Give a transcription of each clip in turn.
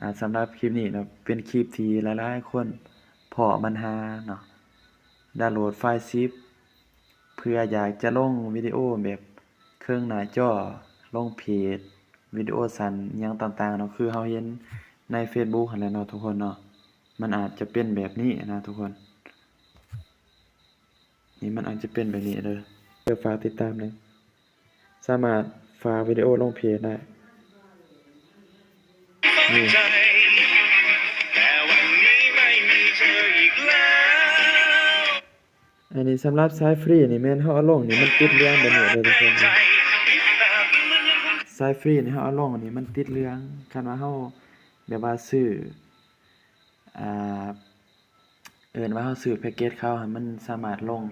ອາ ສຳລັບຄລິບນີ້ເນາະ ເປັນຄລິບທີ່ຫຼາຍໆຄົນພໍ້ບັນຫາເນາະ ດາວໂຫຼດໄຟລ໌ຊິບ ເພື່ອຢາກຈະລົງວິດີໂອແບບເຄິ່ງໜ້າຈໍ ລົງເພຈ ວິດີໂອສັ້ນຫຍັງຕ່າງໆເນາະ ຄືເຮົາເຫັນໃນເຟສບຸກຫັ້ນແຫຼະເນາະທຸກຄົນເນາະ ມັນອາດຈະເປັນແບບນີ້ນະທຸກຄົນ. ນີ້ມັນອາດຈະເປັນແບບນີ້ເດີ ເດີ ຝາກຕິດຕາມແດ່ ສາມາດຝາກວິດີໂອລົງເພຈໄດ້ ນີ້ ອັນນີ້ສຳລັບສາຍຟຣີນີ້ແມ່ນເຮົາເອົາລົງນີ້ມັນຕິດເຫຼືອງແບບນີ້ເດີທຸກຄົນ ສາຍຟຣີນີ້ເຮົາເອົາລົງນີ້ມັນຕິດເຫຼືອງ ຄັນວ່າເຮົາແບບວ່າຊື້ ອ່າ ເອີ້ນວ່າເຮົາຊື້ແພັກເກັດເຂົາຫັ້ນ ມັນສາມາດລົງ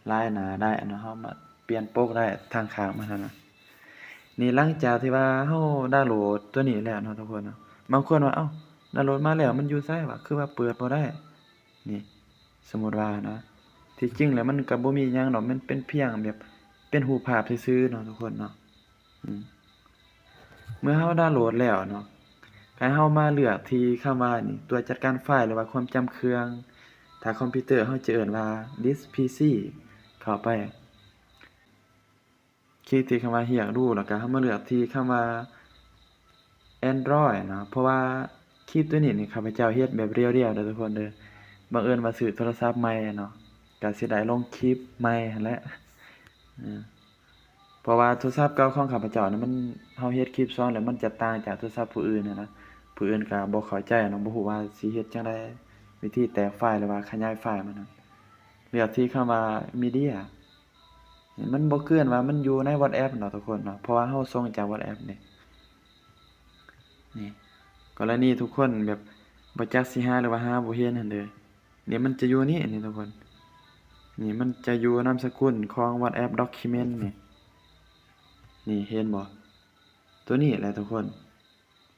ຫຼາຍໜ້າໄດ້ເນາະ ເຮົາມາປ່ຽນປົກໄດ້ທາງຂ້າງມັນຫັ້ນນະ. ນີ້ຫຼັງຈາກທີ່ວ່າເຮົາດາວໂຫຼດຕົວນີ້ແລ້ວເນາະທຸກຄົນເນາະ ບາງຄົນວ່າ ເອົ້າ ດາວໂຫຼດມາແລ້ວມັນຢູ່ໃສວະ ຄືວ່າເປີດບໍ່ໄດ້ ນີ້ ສົມມຸດວ່ານະ ທີ່ຈິງແລ້ວມັນກໍບໍ່ມີຫຍັງດອກ ມັນເປັນພຽງແບບເປັນຮູບພາບຊື່ໆເນາະທຸກຄົນເນາະ. ອືມ ເມື່ອເຮົາດາວໂຫຼດແລ້ວເນາະ ໃຫ້ເຮົາມາເລືອກທີ່ຄຳວ່ານີ້ ຕົວຈັດການໄຟລ໌ ຫຼືວ່າຄວາມຈຳເຄື່ອງ ຖ້າຄອມພິວເຕີເຮົາຈະເອີ້ນວ່າດິສພີຊີ ເຂົ້າໄປ ຄລິກທີ່ຄຳວ່າຮຽກດູ ແລ້ວກະເຮົາມາເລືອກທີ່ຄຳວ່າແອນດຣອຍເນາະ ເພາະວ່າຄລິບຕົວນີ້ນີ້ ຂ້າພະເຈົ້າເຮັດແບບລຽວໆເດີທຸກຄົນເດີ ບັງເອີນວ່າຊື້ໂທລະສັບໃໝ່ເນາະ ກະຊິໄດ້ລົງຄລິບໃໝ່ຫັ້ນແຫຼະ ເອີ ເພາະວ່າໂທລະສັບເກົ່າຂອງຂ້າພະເຈົ້ານະ ມັນ ເຮົາເຮັດຄລິບສອນແລ້ວມັນຈະຕ່າງຈາກໂທລະສັບຜູ້ອື່ນຫັ້ນນະ ຜູ້ອື່ນກະບໍ່ເຂົ້າໃຈເນາະ ບໍ່ຮູ້ວ່າຊິເຮັດຈັ່ງໃດ ວິທີແຕກໄຟລ໌ ຫຼືວ່າຂະຫຍາຍໄຟລ໌ມັນນະ ເລືອກທີ່ຄຳວ່າມີເດຍ ມັນບໍ່ເກີນວ່າມັນຢູ່ໃນວັອດແອັບເນາະທຸກຄົນເນາະ ເພາະວ່າເຮົາສົ່ງຈາກວັອດແອັບເດ້ ນີ້ ກໍລະນີທຸກຄົນແບບບໍ່ຈັກຊິຫາ ຫຼືວ່າຫາບໍ່ເຫັນຫັ້ນເດີ ນີ້ມັນຈະຢູ່ນີ້ ນີ້ທຸກຄົນ ນີ້ມັນຈະຢູ່ນາມສະກຸນຂອງວັອດແອັບດັອກຄິວເມັນນີ້ ນີ້ເຫັນບໍ່ ຕົວນີ້ແຫຼະທຸກຄົນ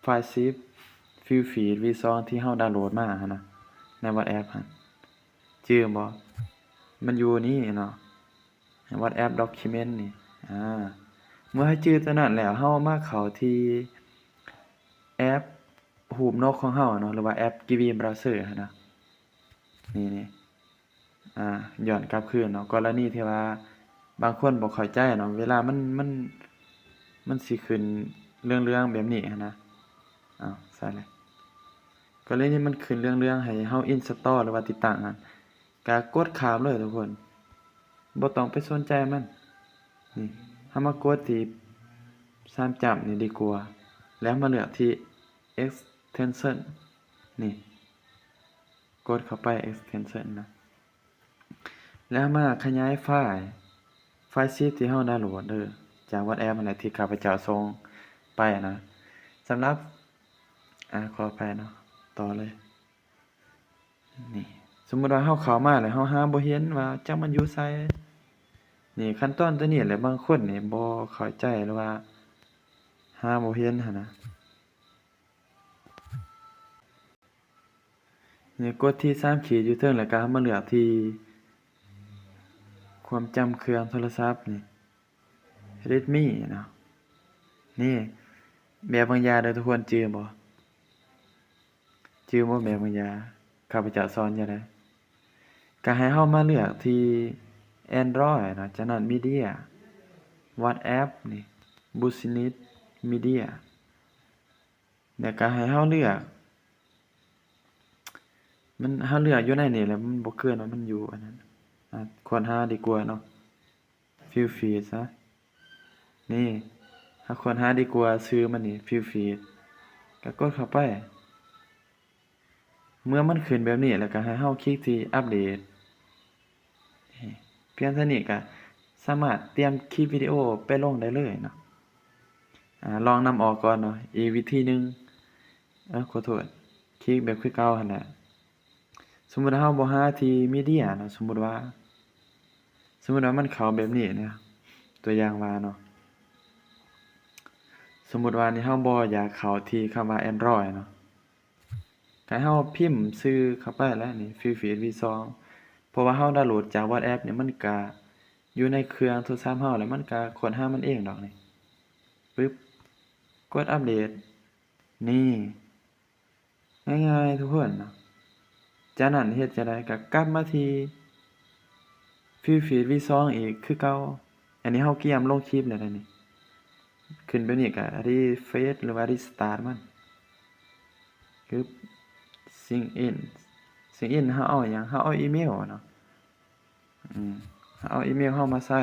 ໄຟລ໌ຊິບ ຟິວຟີດ ວີສອງ ທີ່ເຮົາດາວໂຫຼດມາຫັ້ນນະ ໃນວັອດແອັບຫັ້ນ ຈື່ບໍ່ ມັນຢູ່ນີ້ເນາະ ວັອດແອັບດັອກຄິວເມັນນີ້ ອາ ເມື່ອເຮົາຈື່ຕົວນັ້ນແລ້ວ ເຮົາມາເຂົ້າທີ່ແອັບຮູບນົກຂອງເຮົາເນາະ ຫຼືວ່າແອັບກີວີບຣາວເຊີຫັ້ນນະ ນີ້ໆ ອາ ຍ້ອນກັບຄືນເນາະ ກໍລະນີທີ່ວ່າບາງຄົນບໍ່ເຂົ້າໃຈເນາະ ເວລາມັນ ມັນ ມັນຊິຂຶ້ນເຫຼືອງໆແບບນີ້ຫັ້ນນະ ອ້າວ ໃສ່ແລ້ວ ກໍລະນີມັນຂຶ້ນເຫຼືອງໆໃຫ້ເຮົາອິນສະຕໍ ຫຼືວ່າຕິດຕັ້ງຫັ້ນ ກະກົດຂ້າມເລີຍທຸກຄົນ ບໍ່ຕ້ອງໄປສົນໃຈມັນ ນີ້ ເຮົາມາກົດທີ່ສາມຈ້ຳນີ້ດີກວ່າ ແລ້ວມາເລືອກທີ່ເອັກສເທັນເຊິນ ນີ້ ກົດເຂົ້າໄປເອັກສເທັນເຊິນນະ ແລ້ວມາຂະຫຍາຍໄຟລ໌ ໄຟລ໌ຊິບທີ່ເຮົາດາວໂຫຼດເດີ ຈາກວັອດແອັບຫັ້ນແຫຼະ ທີ່ຂ້າພະເຈົ້າສົ່ງໄປນະ ສຳລັບ ອາ ຂໍອະໄພເນາະ ຕໍ່ເລີຍ ນີ້ ສົມມຸດວ່າເຮົາເຂົ້າມາແລ້ວ ເຮົາຫາບໍ່ເຫັນວ່າຈັກມັນຢູ່ໃສ ນີ້ ຂັ້ນຕອນຕົວນີ້ແຫຼະ ບາງຄົນນີ້ບໍ່ເຂົ້າໃຈ ຫຼືວ່າຫາບໍ່ເຫັນຫັ້ນນະ ນີ້ ກົດທີ່ສາມຂີດຢູ່ເທິງ ແລ້ວກະມາເລືອກທີ່ຄວາມຈຳເຄື່ອງໂທລະສັບນີ້ ເຣດມີເນາະ ນີ້ ແບບບາງຢ່າງເດີທຸກຄົນ ຈື່ບໍ່? ຈື່ບໍ່ແບບບາງຢ່າງ ຂ້າພະເຈົ້າສອນຈັ່ງໃດ? ກະໃຫ້ເຮົາມາເລືອກທີ່ແອນດຣອຍເນາະ ຈາກນັ້ນມີເດຍ ວັອດແອັບນີ້ ບິສເນັດ ມີເດຍ ແລ້ວກະໃຫ້ເຮົາເລືອກ ມັນ ເຮົາເລືອກຢູ່ໃນນີ້ແຫຼະ ມັນບໍ່ເກີນວ່າມັນຢູ່ອັນນັ້ນ ອາ ຄົ້ນຫາດີກວ່າເນາະ ຟິວຟີດຊະ ນີ້ ເຮົາຄົ້ນຫາດີກວ່າ ຊື່ມັນນີ້ ຟິວຟີດ ກະກົດເຂົ້າໄປ ເມື່ອມັນຂຶ້ນແບບນີ້ແລ້ວກະໃຫ້ເຮົາຄລິກທີ່ອັບເດດ ພຽງເທົ່ານີ້ກະສາມາດຕຽມຄລິບວິດີໂອໄປລົງໄດ້ເລີຍເນາະ ອາ ລອງນຳອອກກ່ອນເນາະ ອີກວິທີໜຶ່ງ ເອີ ຂໍໂທດ ຄລິກແບບຄືເກົ່າຫັ້ນແຫຼະ ສົມມຸດເຮົາບໍ່ຫາທີ່ມີເດຍເນາະ ສົມມຸດວ່າ ສົມມຸດວ່າມັນເຂົ້າແບບນີ້ເນາະ ຕົວຢ່າງວ່າເນາະ ສົມມຸດວ່ານີ້ເຮົາບໍ່ຢາກເຂົ້າທີ່ຄຳວ່າແອນດຣອຍເນາະ ກະເຮົາພິມຊື່ເຂົ້າໄປແຫຼະນີ້ ຟິວຟີດ ວີສອງ ເພາະວ່າເຮົາດາວໂຫຼດຈາກວັອດແອັບນີ້ ມັນກະຢູ່ໃນເຄື່ອງໂທລະສັບເຮົາ ແລ້ວມັນກະຄົ້ນຫາມັນເອງດອກນີ້ ປຶບ ກົດອັບເດດ ນີ້ ງ່າຍໆທຸກຄົນເນາະ. ຈາກນັ້ນເຮັດຈັ່ງໃດ? ກໍກັບມາທີ່ View Feed ວີສອງ ອີກຄືເກົ່າ. ອັນນີ້ເຮົາກຽມລົງຄລິບແລ້ວເດ້ນີ້. ຂຶ້ນແບບນີ້ກໍ Edit Feed ຫຼືວ່າ Edit Start ມັນ. ຄື Sign In Sign In ເຮົາເອົາຫຍັງ? ເຮົາເອົາອີເມວເນາະ. ອືມ ເຮົາເອົາອີເມວເຮົາມາໃສ່.